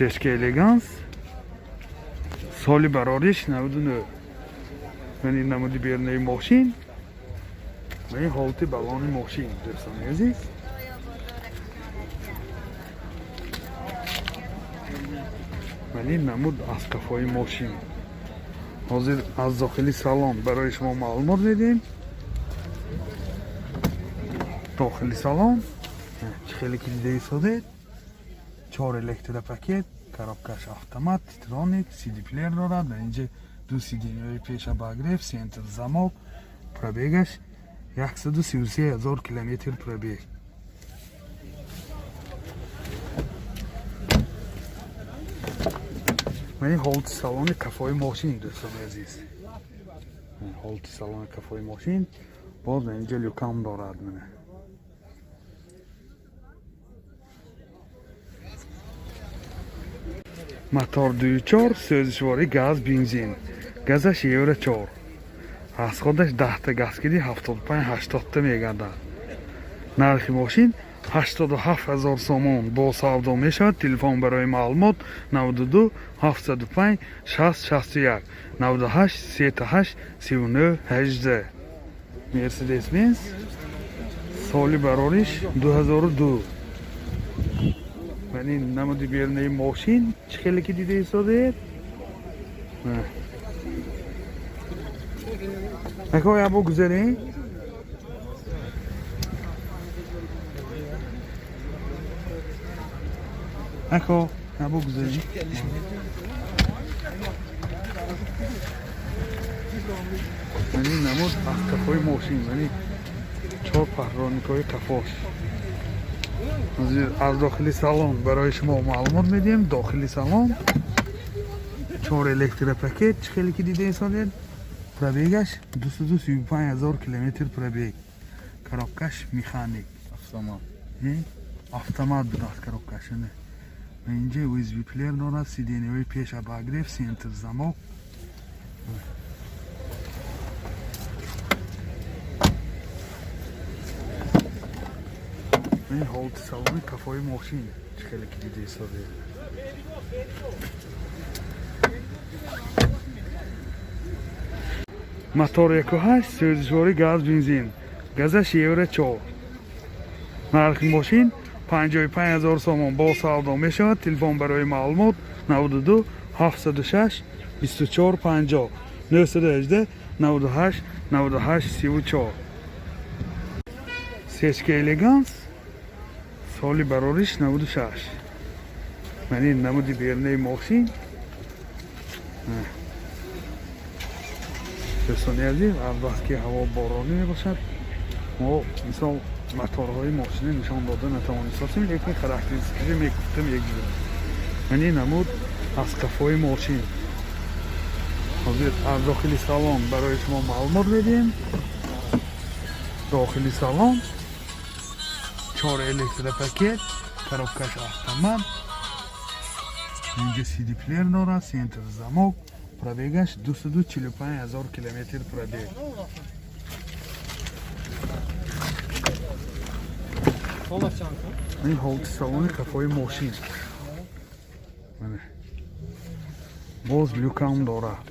Сечка Элеганс, соли барориш 99. Ман ин намуди берунаи мошин ва ин ҳолати балони мошин, дӯстони азиз. Ман ин намуд аз қафои мошин. Ҳозир аз дохили салон барои шумо маълумот медиҳем. Дохили салон чӣ хеле ки дида истодед, чор электропакет, коробкаш автомат, титроник, сидиплеер дорад. Дар инҷа ду сиденьяҳои пеша обогрев, центр замок. Пробегаш 133 000 километр пробег. Ман ин ҳолати салони кафои мошин, дӯстони азиз, ҳолати салони кафои мошин. Боз дар инҷа люкам дорад. Мана, мотор 2.4, сӯзишворӣ газ, бензин, газаш евро 4, расходаш 10-та газ киди, 75-80-та мегардад. Нархи мошин 87 000 сомон, бо савдо мешавад. Телефон барои маълумот: 92 705 60 61, 98 38 39 18. Мерседес Бенз, соли барориш 2002. Ман ин намуди берунаи мошин, чӣ хеле ки дида истодед. Ако, ябо гузарем. Ако, ябо гузарем. Ман ин намуд аз қафои мошин, мани чор парроникҳои қафош. Аз дохили салон барои шумо маълумот медиҳем. Дохили салон, чор электропакет, чӣ хеле ки дида истодед. Пробегаш 235 000 километр пробег. Коробкаш механик. Автомат. Автомат будааст коробкаш. Инҷа USB плеер дорад, сиденьяҳои пеш обогрев, центр замок. Ин ҳолати салони кафои мошин, чӣ хеле ки дида истодед. Мотор 1.8, сӯзишворӣ газ, бензин, газаш евро 4. Нархи мошин 55 000 сомон, бо савдо мешавад. Телефон барои маълумот: 92 706 24 50, 918 98 98 34. Сечка Элеганс, соли барориш 96. Ман ин намуди берунаи мошин. Дӯстони азиз, азбаски ҳаво боронӣ мебошад, мо мисол моторҳои мошина нишон дода натавонистасем, лекин характеристикашо мегуфтам якҷо. Ман ин намуд аз қафои мошин. Ҳозир аз дохили салон барои шумо маълумот медиҳем. Дохили салон, чор электропакет, коробкаш автомат, инҷа сиди плеер дорад, центр замок. Пробегаш 245 000 километр пробег. Ин ҳолати салони қафои мошин. Мана, боз люкам дорад.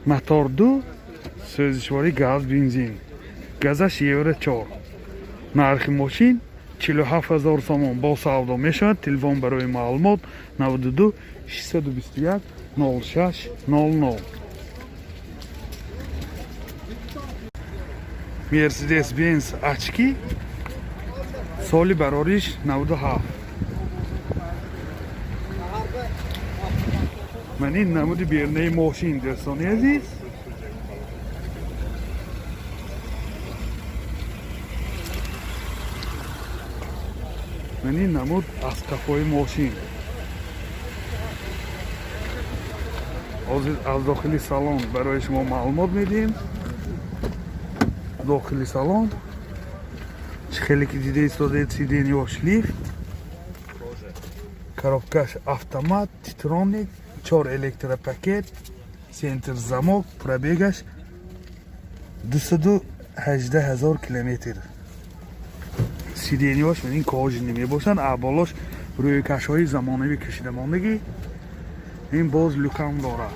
Мотор 2, сӯзишворӣ газ, бензин, газаш евро 4. Нархи мошин 47 000 сомон, бо савдо мешавад. Телефон барои маълумот: 92 621 06 00. Мерседес Бенз Ачки, соли барориш 97. Ман ин намуди берунаи мошин, дӯстони азиз. Ман ин намуд аз қафои мошин. Ҳозир аз дохили салон барои шумо маълумот медиҳем. Дохили салон, чӣ хеле ки дида истодед, сиденьёш лифт, коробкаш автомат, титроник, чор электропакет, центр замок. Пробегаш 218 000 километр. Сиденья ш ин кожаный мебошад, а болош рӯйкашҳои замонавӣ кашида мондагӣ. Ин боз люк ам дорад.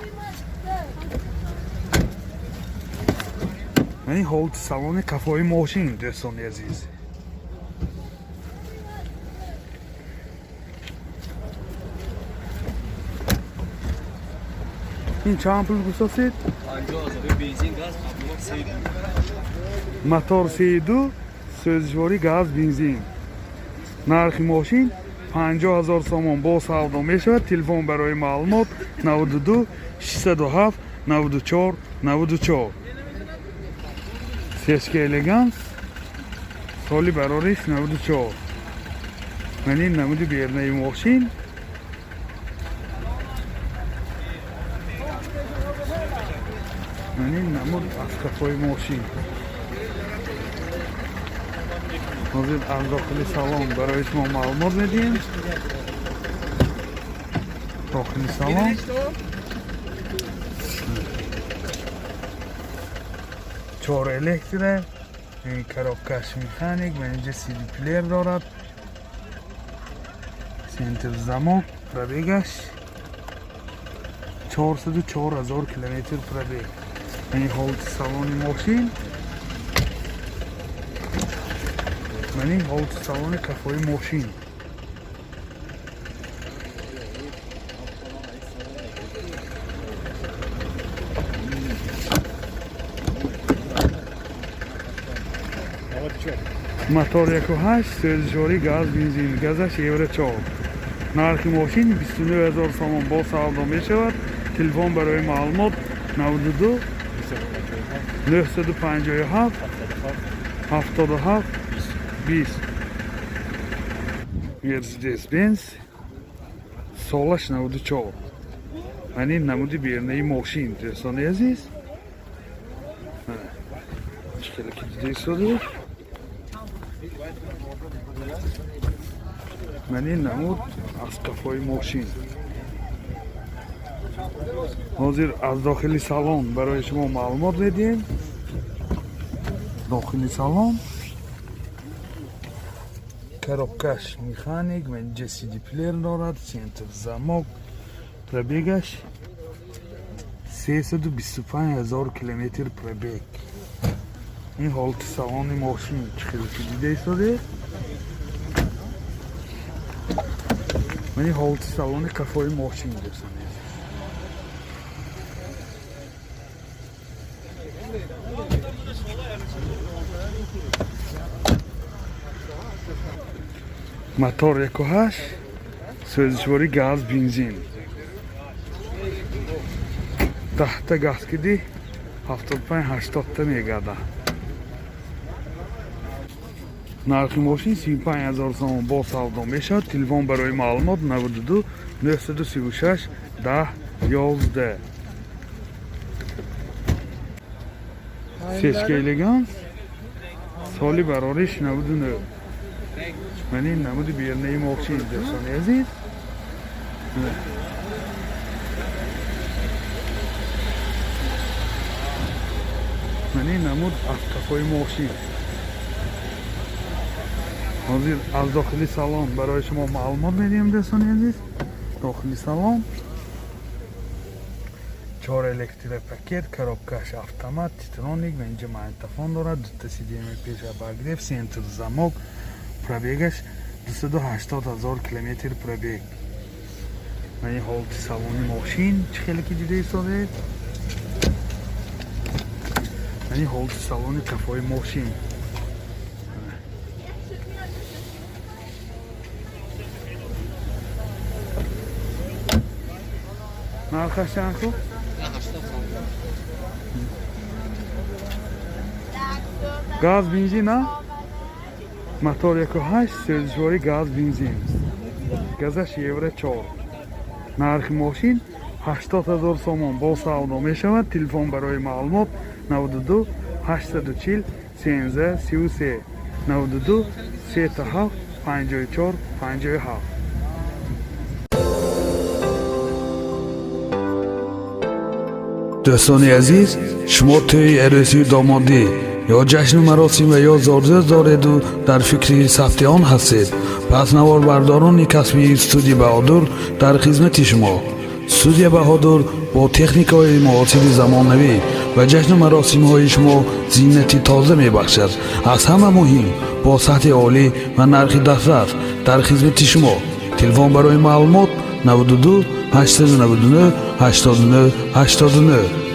Ин ҳолати салони қафои мошин, дӯстони азиз. Ин чанд пул гусосед? 50 000, бензин, газ, мотор 3,2. Мотор 3,2, сӯзишворӣ газ, бензин. Нархи мошин 50 000 сомон, бо савдо мешавад. Телефон барои маълумот 92 607 94 94. Сешка Элеганс, соли барориш 94. Ман ин намуди бернаи мошин. Ман ин намуд аз қафои мошин. Ҳозир аз дохили салон барои шумо маълумот медиҳем. Дохили салон чор электро, ин коробка ш механик ва инҷа CD плеер дорад, центр замок. Пробег аш 404 ҳазор километр пробег. Ин ҳолати салони мошин, ман ин ҳолати салони қафои мошин. Мотор 1,8, сӯзишворӣ газ, бензин, газаш евро 4. Нархи мошин 29 ҳазор сомон, бо савдо мешавад. Телефон барои маълумот 92 957 77 20. Мерседес Бенз, солаш 94. Ман ин намуди бернаи мошин, дӯстони азиз. Чӣ хеле ки дида истодед, ман ин намуд аз қафои мошин. Ҳозир аз дохили салон барои шумо маълумот медиҳем. Дохили салон коробка ш механик ва инҷа CD плеер дорад, центр замок. Пробег аш 325 ҳазор километр пробег. Ин ҳолати салони мошин, чӣ хеле ки дида истодед. Ман ин ҳолати салони қафои мошин, дӯстони азиз. Мотор 1,8, сӯзишворӣ газ, бензин. 10-та газ киди, 75-80-та мегарда. Нархи мошин 35 ҳазор сомон, бо савдо мешавад. Телефон барои маълумот 92 936 10 11. Сечка Элеганс, соли барориш 99. Ман ин намуди бернаи мошин, дӯстони азиз. Ман ин намуд аз қафои мошин. Ҳозир аз дохили салон барои шумо маълумот медиҳем, дӯстони азиз. Дохили салон чор электропакет, коробка ш автомат, титроник ва инҷа магнитофон дорад, дута сиденья пеша обогрев, центр замок. Пробег аш 280 ҳазор километр пробег. Ва ин ҳолати салони мошин, чӣ хеле ки дида истодед. Ва ин ҳолати салони қафои мошин. Нархаш чанд хуб? 80. Газ, бензин, а мотор 1,8, сӯзишворӣ газ, бензин, газаш евро 4. Нархи мошин 80 ҳазор сомон, бо савдо мешавад. Телефон барои маълумот 92 840 13 33, 92 37 54 57. Дӯстони азиз, шумо тӯи арӯсию домодӣ Ё ҷашну маросим ва ё зодрӯз дореду дар фикри сабти он ҳастед, пас наворбардорони касбии студия Баҳодур дар хизмати шумо. Студия Баҳодур бо техникаҳои муосири замонавӣ ба ҷашну маросимҳои шумо зинати тоза мебахшад. Аз ҳама муҳим, бо сатҳи олӣ ва нархи дастрас дар хизмати шумо. Телефон барои маълумот: 92 899 89 89.